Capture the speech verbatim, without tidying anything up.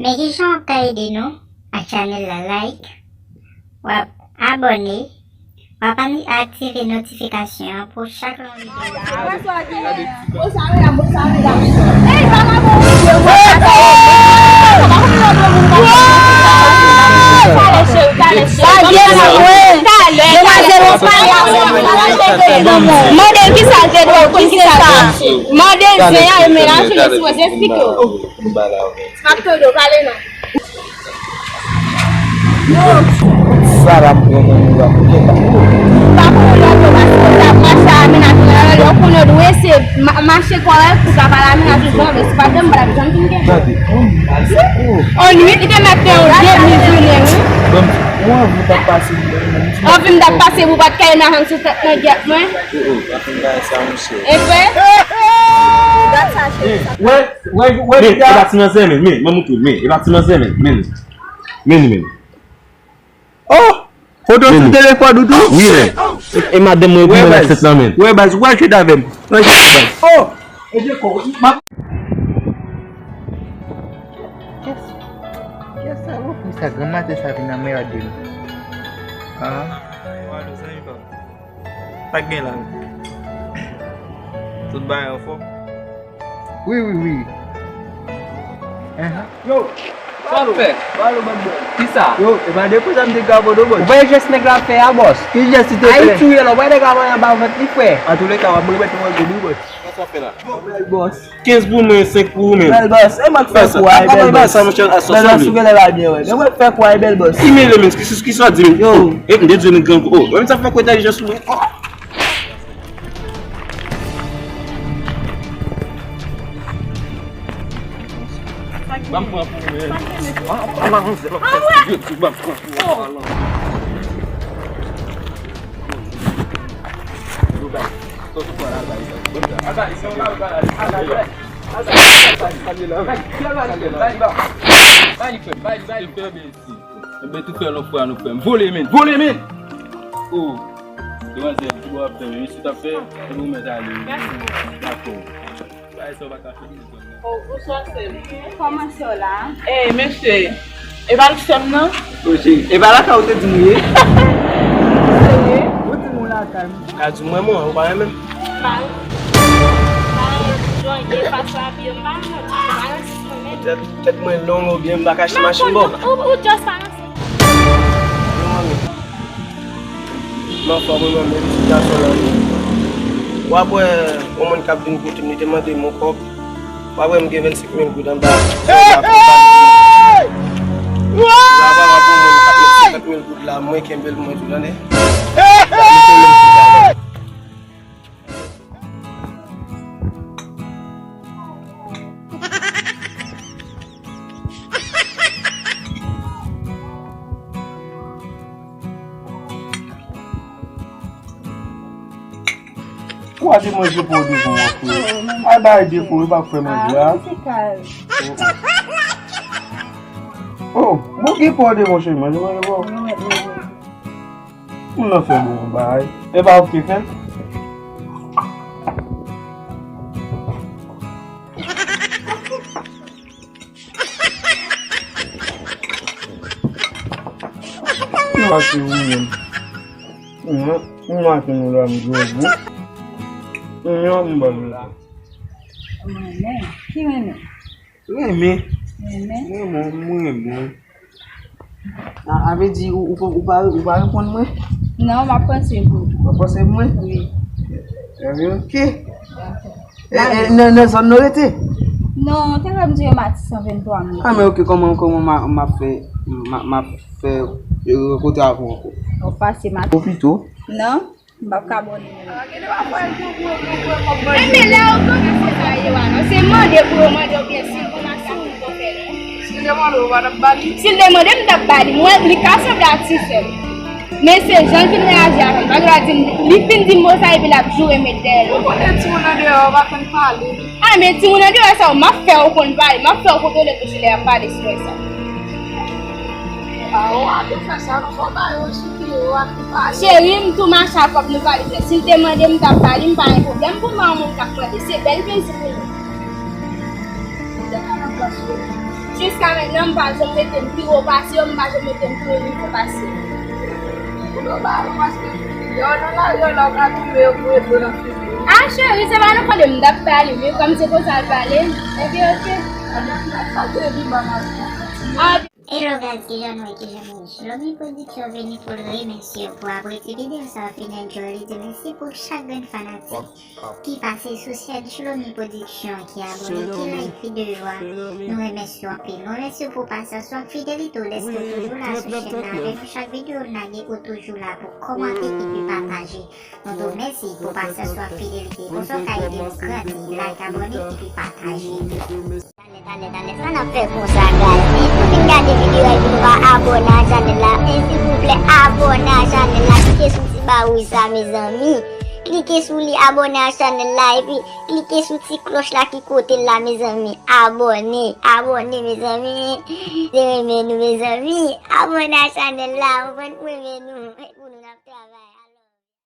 Men kijan w ka ede nou ak chanèl la? Like, w ap abòne, w ap ani-, aktive notifikasyon an pou chak lè yon videyo. Mande l kisa l te dwe w, kisa l te dwe w. Mande l zen an, e men la, si w esplike w. M ap tande w, pale non. Sa l ap pran nan men w ap gen pa. M pa konnen lòt yo, paske w t ap mache a, men nan lè w konnen w dwe se ma-, mache kòrèk pou w ka pale a, men nan tout zòn, si pa t de m pa t ap janm fin gen. Tande, on nwit, li te mèt fè yon demi jounen, wi. Bon, ou anvi w t ap pase. Anvi m t ap pase pou w pa t ka ye nan sou tèt nan gyèt mwen. Oh, oh, pa fin bagay sa, monchè. E vre? Gad sa, cheri. Wè, wè, wè, men, e pa ti manzè, men, men, mwen moutre w, men, e pa ti manzè, men, men, men, men. Oh! Foto sou telefòn ou tou? Wi, men. E, e madanm mwen pou mwen nan sèt lan, men. Wè, baz, ou pral chita avè m. Ou pral chita avè m. Oh! E de kò, m ap Kiyès, kiyès sa? Ou ki sa granmaten sa vin nan meyad de nou? Ah. Walo, zanmi pa m. Sa k gen la menm? Tout bagay anfòm? Wi, wi, wi. Enhen. Yo! Sa w fè? Walo, bòs. Kisa? Yo, e pa de kou sa m te ka vodo, bòs. Ou pa jès nèg la fè a, bòs? Ki jès li te fè? Ayiti w ye la, ou pa nèg la voye anba vant li, frè. Antouleka, w ap remèt mwen goud wi, bòs. Sa w fè la? Bèl bòs. Kenz pou mwen, senk pou ou menm. Bèl bòs. E mwen k fè kou a, bèl bòs. Bèl bòs, ou genlè pa byen, wè. Men mwen k fè kou a, bèl bòs. Ki mele menm, ki, ki sa w di menm? Yo. E m de Dye menm grangou. Oh, mwen menm sa fè kou entèlijan sou mwen. Oh. Ban m pran pou ou menm. Ah, ah, manzè, lòt fè figil tou, ban m pran pou ou. Enben, tou fè lòt fwa nou fè m vole, men. Vole, men. Oh. Demwazèl, ki bò w ap fè, men, si w t ap fè, se pou w mèt ale. Dakò. Bagay sa w pa ka fè. Oh, bonswa, sè m. Kòman sè w la? Eh, mesye, e pa l sè m nan? Oh, cheri, e pa lakay ou te di m ou ye? Serye? Ou di m ou lakay m. Ka di mwen, mwen, ou pa renmen m? M pa renmen. M pa renmen jan w ye, fason w abiye, m pa renmen, m pa renmen. Tèt, tèt mwen long oubyen m pa ka achte machin ba w? Ou, ou just pa renmen. M anfòm wi, mwen menm, ti gason lan. W ap wè yon moun k ap vin kote m, li te mande m yon kòb. W ap wè m gen vennsenk mil goud anba. Hey! Ou ap wè m ap yon moun k ap met senkant mil goud la, mwen kenbe l pou mwen tou, tande? Ou a te manje pou w devan w, frè. Al bay depo, yo pa fè manje a. Oh, bon, gen pou w devan, cheri, manje, manje pou w. Moun nan fè bon bagay. E pa ou ki fè l? Mwen se ou menm. Mwen, mwen se nou la, m jwe ou. Mwen, m ba nou la. Mwen, ki renmen? Renmen. Renmen? Mwen, mwen, mwen. A, a vle di ou, ou, ou pa, ou pa reponn mwen? Non, m ap panse pou ou. W ap panse pou mwen? Wi. Ebyen, oke. E, e, nan, nan zòn nou rete? Non, te fè m di yo Matisan venntwa mil. A, men oke, kòman, kòman m a, m ap fè, m a, m ap fè, e, rankontre avè w ankò? W ap pase Matisan. Ou pito? Non. M p ap ka ba w nimewo. Enben, lè yo konnen se sa yo ye a, non, se mande pou yo mande w byen si l konn ak sa pou l fè, non. Si l te mande w, ou pa t ap ba li? Si l te mande m, m t ap ba li. Mwen, li ka sanble ak ti sè m. Men se jan l fin reyaji avè m. Paske l a di m, li fin di m mo sa epi l ap joure m met dèyè l. Ou konnen timoun andeyò yo pa konn pale. A, men timoun andeyò sa yo, m ap fè yo konn pale, m ap fè yo kontwole bouch yo lè y ap pale sou sa. A, ou a tou fè sa, non, fò ba yo sou pye yo a tou pale. Cheri, m tou mache ak kòb nou pale frè. Si l te mande m, m t ap ba li, m pa gen pwoblèm pou m ba yon moun k ap mande. Se bèl plezi pou nou. Ou te ka nan plas yo. Jiska mentnan, m pa janm mete m pi wo pase yo, m pa janm mete m pi wo nivo pase yo. Pou yo ba yo, paske yo nan lari yo la, w ka touye yo pou yo nan figi. A, cheri, se pa nan pale m t ap pale, men kòm se konsa l pale, epi oke. Sa te di ban maten. A, Hello guys, kijan nou ye, kijan nou ye? Shlomi Production vini pou l remèsye w pou apre ti videyo sa w fin enjoy li, di mèsi pou chak grenn fanatik ki pase sou chèn Shlomi Production, ki abòne, ki like videyo a. Nou remèsye w anpil. Nou remèsye w pou pasyans ou ak fidelite w, dèske w toujou la sou chèn nan avè nou. Chak videyo n lage, ou toujou la pou kòmante epi pataje. Nou di w mèsi pou pasyans ou ak fidelite. Konsa w ka ede nou grandi, like, abòne epi pataje. Talè, talè, talè, sa n ap fè konsa, guys? Men nou fin gade videyo a epi nou pa abòne a chanèl la. Men silvouplè, abòne a chanèl la. Klike sou ti ba wouj sa, mezanmi. Klike sou li, abòne a chanèl la, epi klike sou ti klòch la ki kote l la, mezanmi. Abòne, abòne, mezanmi. Se renmen nou, mezanmi. Abòne a chanèl la, ou konprann, renmen nou. Pou nou n ap travay.